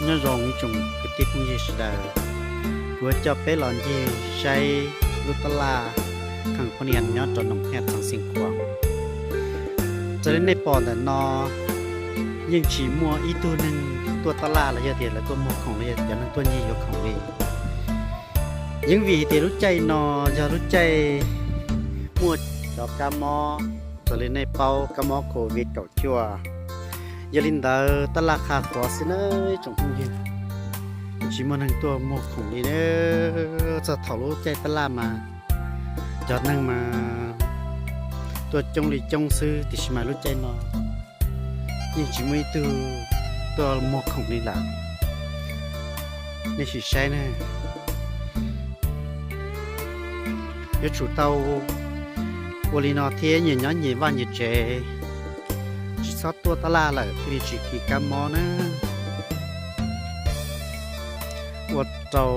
Nyob zoo ib tsoom kwv tij phooj ywg sawv daws, kuv yuav coj peb los ncig saib lub tab laj Kham Pha Nias nyob rau Noom Hej, xeev Xeev Khuam. Raws li nej pom ntawm no, yeej tsis muaj ib tug neeg tuaj tab laj los yog tias lawv tuaj muag khoom los yog cov neeg tuaj ncig yuav khoom li. Yeej vim tias lub caij no yog lub caij muaj cov kab mob, raws li nej paub kab mob Covid kaum cuaj. Yog li ntawd tab laj qha quav xwb na tsoom phooj ywg, tsis muaj neeg tuaj muag khoom li na. Txog thaum lub caij tab laj mas cov neeg mas tuaj coob li coob xwb, tiam sis mas lub caij no yeej tsis muaj ib tug tuaj muag khoom li lawm. Nej sim saib ne, yuav tsum tau ua li no thiab, nyias nyob nyias vaj nyias tsev, tsis txhob tuaj tab laj lawm thiaj li tsis kis kab mob na. Ua rau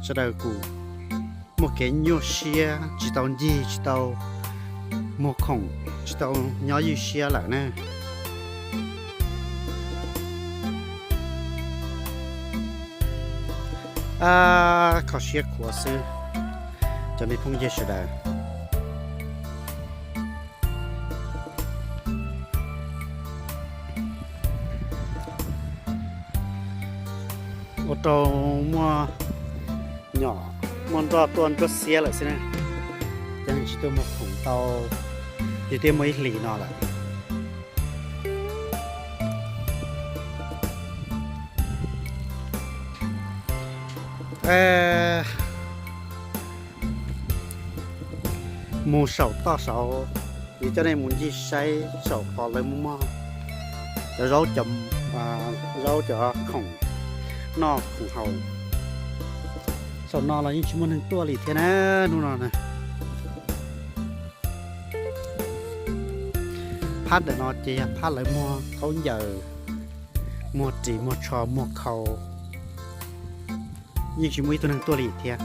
sawv daws kuj muaj kev nyuaj siab, tsis tau ncig, tsis tau muag khoom, tsis tau nyob ywj siab lawm na. Kho siab khuav xwb cov me phooj ywg sawv daws. Ua rau muaj nyom muaj nroj tuaj nruab xiab lawm xwb na. Cov neeg tsis tuaj muag khoom tau yog twb muaj ib hlis no lawm. Mus saum toj saud, kuv coj nej mus ncig saib saum qhov lawv muag, cov zaub, zaub cov khoom noj khoom haus. Saum no los yeej tsis muaj neeg tuaj li thiab na, hnub no na. Phab ntawm no ces yog phab lawv muag khaub ncaws, muag ris, muag tsho, muag khau, yeej tsis muaj ib tug neeg tuaj li thiab.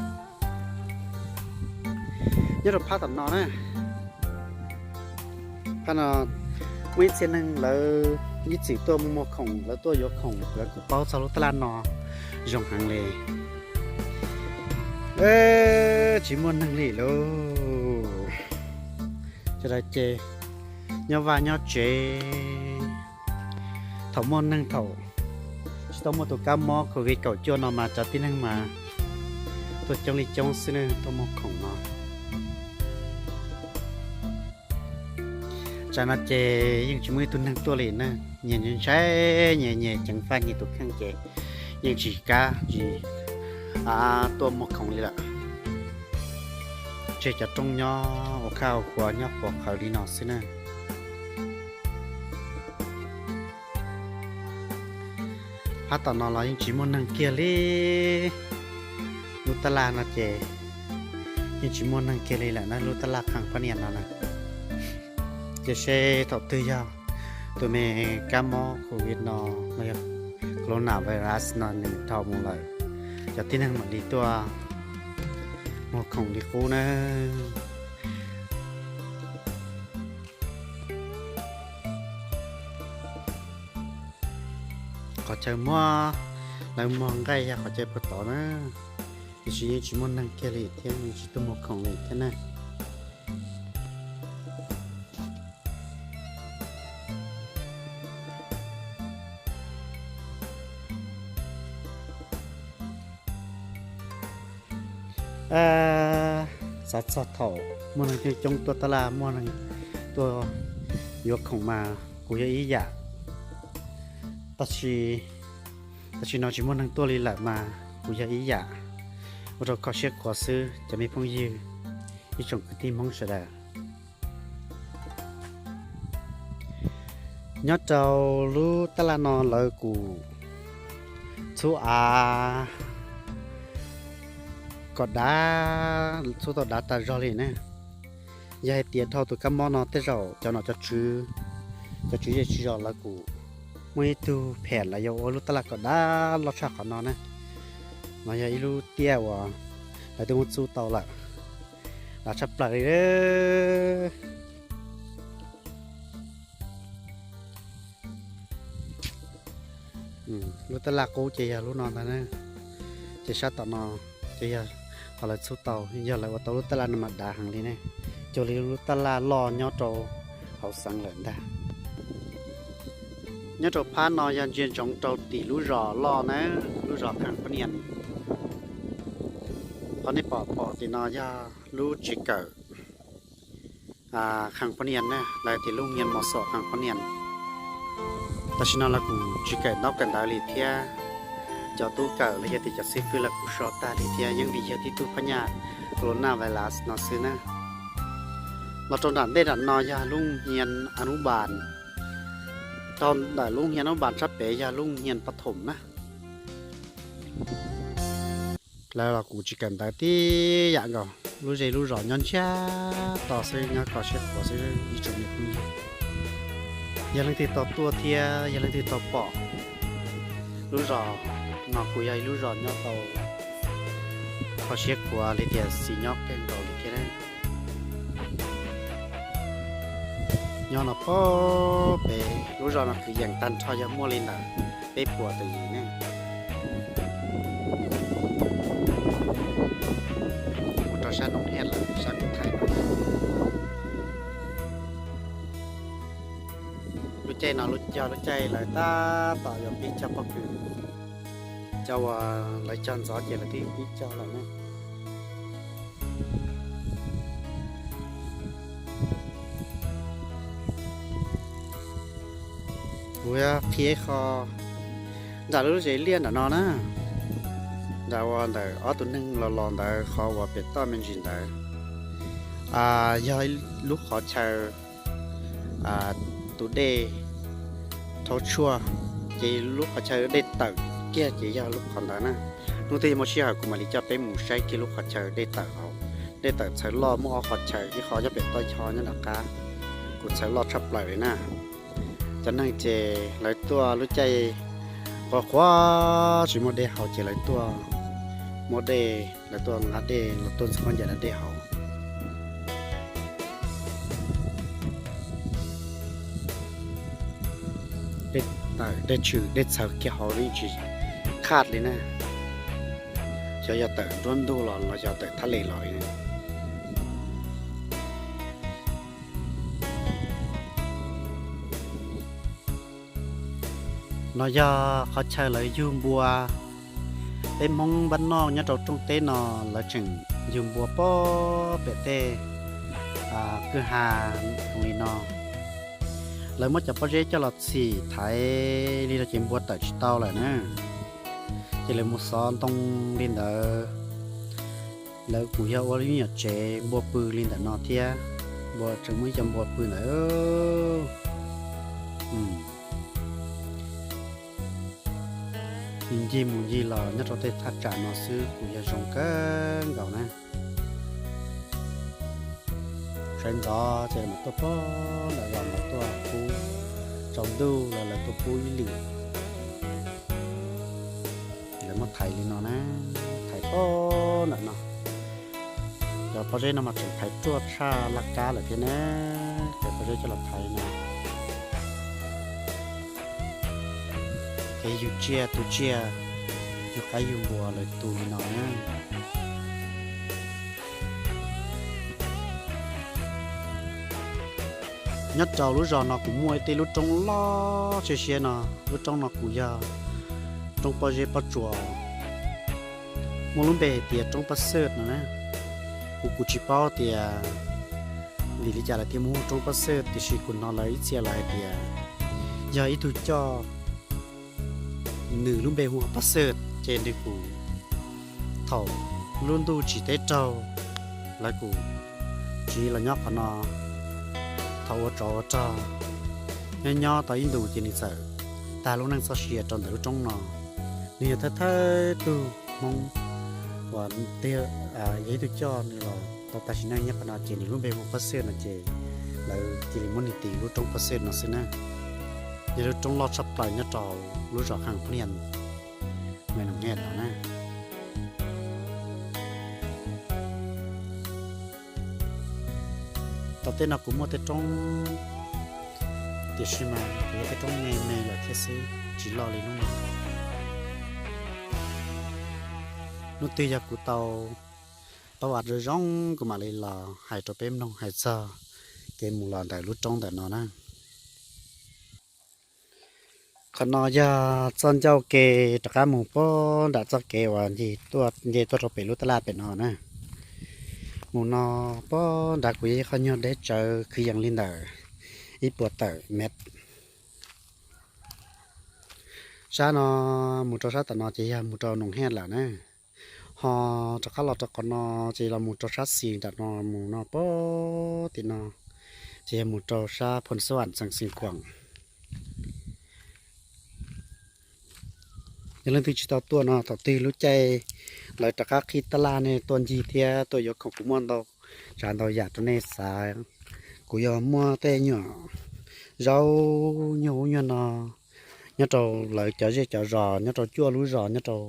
Nyob rau phab tom no na, phab no muaj ib txhia neeg lawv ib txwm tuaj muag khoom, lawv tuaj yuav khoom, lawv kuj paub txog lub taj laj no zoo heev li. Tsis muaj neeg li lauj. Sawv daws ces nyob vaj nyob tsev. Thaum muaj neeg, thaum tsis tau muaj tus kab mob Covid kaum cuaj no mas cov tib neeg mas tuaj coob li coob xwb ne, tuaj muag khoom no. Tsam no ces yeej tsis muaj ib tug neeg tuaj li na, nyias ntshai, nyias nyias ceev faj nyias tus kheej ces yeej tsis kam tsis tuaj muag khoom li lawm. Tseg cov rooj nyob ua khaj ua khuav nyob quas qhawv li no xwb na. Phab tom no los yeej tsis muaj neeg kiag li. Lub taj laj no ces yeej tsis muaj neeg kiag li lawm na, lub taj laj Kham Pha Nias no na. Ces seb thaum twg yog tus me kab mob Covid no los yog Corona virus no nws dhau mus lawm, cov tib neeg mam li tuaj muag khoom li qub na. Qhov chaw muab lawv muag nqaij yog qhov chaw puag tod na, tiam sis yeej tsis muaj neeg kiag li thiab, yeej tsis tuaj muag khoom li thiab na. Xav txog thaum muaj neeg coob coob tuaj taj laj, muaj neeg tuaj yuav khoom mas kuv yog ib yam. Tab sis, tab sis no tsis muaj neeg tuaj li lawm mas kuv yog ib yam. Ua rau kho siab khuav xwb cov me phooj ywg, ib tsoom kwv tij Hmoob sawv daws. Nyob rau lub taj laj no lawv kuj txhub av kom dav, txhub tau dav tas zog li na. Yog hais tias dhau tus kab mob no tej zaum cov nom cov tswv, cov tswv zej tswv zos lawv kuj muaj ib tug phem los yog ua lub taj laj kom dav loj tshaj qhov no na. No yog ib lub tiaj uas lawv twb muab txhub tau lawm, dav tshaj plaws li. Lub tab laj qub ces yog lub no ntag na. Ces sab tom no ces yog qhov lawv txhub tau, yog lawv ua tau lub tab laj no mas dav heev li ne. Cuag li lub tab laj loj nyob rau hauv xeev lawm ntag. Nyob rau phab no yog ntsia ntsoov rau tim lub zos loj na, lub zos Khaj Pha Nias. Qhov nej pom pom tim no yog lub tsev kawm Khaj Pha Nias na, lawv tias lub nyian mos xom Khaj Pha Nias. Tam sim no lawv kuj tsis kawm ntaub kawm ntawv li thiab. Cov tub kawm los yog tias cov xib fwb lawv kuj so tag li thiab, yeej vim yog tib tug phab nyaj corona virus no xwb na. Los rau nram ntej nram no yog lub nyian Anubas, rau ntawm lub nyian Anubas sab pem yog lub nyian Pas Thoom na. Lawv los kuj tsis kawm ntawv tib yam nkaus, lub zej lub zos nyob ntsiag to xwb, nyob kho siab khuav xwb ib tsoom me phooj ywg. Yog leej twg tau tuaj thiab yog leej twg tau pom lub zos no kuj yog ib lub zos nyob tau kho siab khuav li tias xis nyob kawg nkaus li thiab. Nyob no pem lub zos no kwv yees tag nrho yog muaj li ntawm peb puas tawm yim ne. Mus rau sab Noom Hiaj lawm sab kuv thaij no. Lub caij no yog lub caij lawv tab tom yuav pib cog pob kws, cov uas lawv cog ntxov ces lawv twb pib cog lawm ne. Kuv yuav qhia ib qho nram lub zes liaj nram no na, nram uas ntawm ob tug neeg los los ntawd qhov uas pem toj me ntsis ntawd, yog lub qhov chaw tus dej rhaub tshuaj, ces lub qhov chaw dej tawm kiag ces yog lub qhov ntawd na. Hnub twg yuav muaj sij hawm kuv mam li coj peb mus saib kiag lub qhov chaw dej tawm hauv. Dej tawm txhawv loj muaj ob qhov chaw, ib qho nyob pem toj chaw nyob nram qab, kuj txhawv loj tshaj plaws li na. Cov neeg ces lawv tuaj lub caij qhuav qhuav tsis muaj dej haus ces lawv tuaj muaj dej, lawv tuaj nqa dej los tuaj ntxhov ncaim dej haus. Dej tawm dej tshwm dej txhawv kiag hauv li tsis khaj li na. Xyov yog tawm nruab ntug los los xyov tawm thab les los li. No yog qhov chaw lawv yug npua. Peb Hmoob npab noj nyob rau rooj teb no lawv tseem yug npua pem tej kwj ha li no. Lawv muab cov pob zeb coj los txhim thaiv li no ces npua tawm tsis tau lawm na. Ces lawv mus xov ntoo li ntawd. Lawv kuj yog ua lub nyuam tsev npua pw li ntawm no thiab. Npua tseem muaj ib co npua pw ntawd. Ncig mus ncig los nyob rau tej thaj tsam no xwb kuj yog zoo kawg nkaus na. Sawv ntxov ces lawv mam tuaj pog ntawm los lawv tuaj pub, tsaus ntuj los lawv tuaj pub ib lwm. Lawv muab thaiv li no na, thaiv pog ntawm no. Cov pob zeb no mas tseem thaiv ruaj tshaj laj kab lawm thiab na. Cov pob zeb coj los thaiv no. Kev yug tsiaj tu tsiaj, yug qaib yug npua lawv tu li no na. Nyob rau lub zos no kuj muaj ib tej lub roob loj siab siab no, lub roob no kuj yog roob pob zeb pob tsuas, muaj lub npe hais tias roob Pab Xwj no na. Kuv kuj tsis paub tias vim li cas lawv thiaj muab hu roob Pab Xwj, tiam sis kuv hnov lawv ib txhia lawv hais tias yog ib tug coj nws lub npe hu Pab Xwj ces nws kuj thaum lub ntuj tsis teb raug, lawv kuj tsiv los nyob qhov no. Thaum ua tsov ua rog nyob nyob tau ib ntus ces nws txawm tag lub neej txoj sia rau ntawm lub roob no. Nws yog thawj thawj tug Hmoob uas yog ib tug coj nws los tau tag sim neej nyob qhov no ces nws lub npe hu Pab Xwj no ces lawv cia li muab nws tis lub roob Pab Xwj no xwb na. Yog lub roob loj tshaj plaws nyob rau lub zos Khaj Pha Nias, Mem Noom Hej no na. Tom tej no kuj muaj tej roob, Tiam sis mas kuv yog tej roob me me lawm thiab xwb, tsis loj li lub no. Hnub twg yog kuv tau pab vas zoo zoo, kuv mam li los hais rau peb mloog hais txog kev mus los ntawm lub roob ntawm no na. Qhov no yog txoj ncauj ke rov qab mus puag nram txoj kev uas nce tuaj rau pem lub tab laj pem no na. Mus no puag nrad kuv yog ib qho nyuag deb tsawv kwv yees li ntawm ib puas tawm mev. Sab no mus rau sab tom no ces yog mus rau Noom Hej lawm na. Ho rov qab los rau qhov no ces los mus rau sab xis nram no, mus no puag tim no ces yog mus rau sab Phoos Xab Vam Xeev Khuam. Yog leej twg tsis tau tuaj no, thaum twg lub caij lawv rov qab qhib tab laj nej tuaj ncig thiab tuaj yuav khoom, kuv muaj ntau tsav ntau yam rau nej xav. Kuv yuav muaj tej nyuam zaub nyuag ub nyuag no nyob rau lawv cov zej cov zos, nyob rau cuaj lub zos nyob rau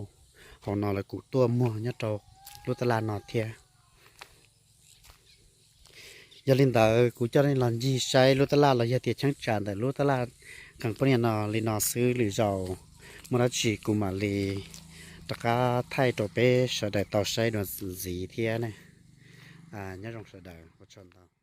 hauv no lawv kuj tuaj muag nyob rau lub tab laj no thiab. Yog li ntawd kuv coj nej los ncig saib lub tab laj los yog tias cheeb tsam ntawm lub tab laj Khees Poj Niam no li no xwb, lwm zaus muaj dab tsi kuv mam li rov qab thaij rau peb sawv daws tau saib dua ntxiv thiab ne. Nyob zoo sawv daws, ua tsaug ntau.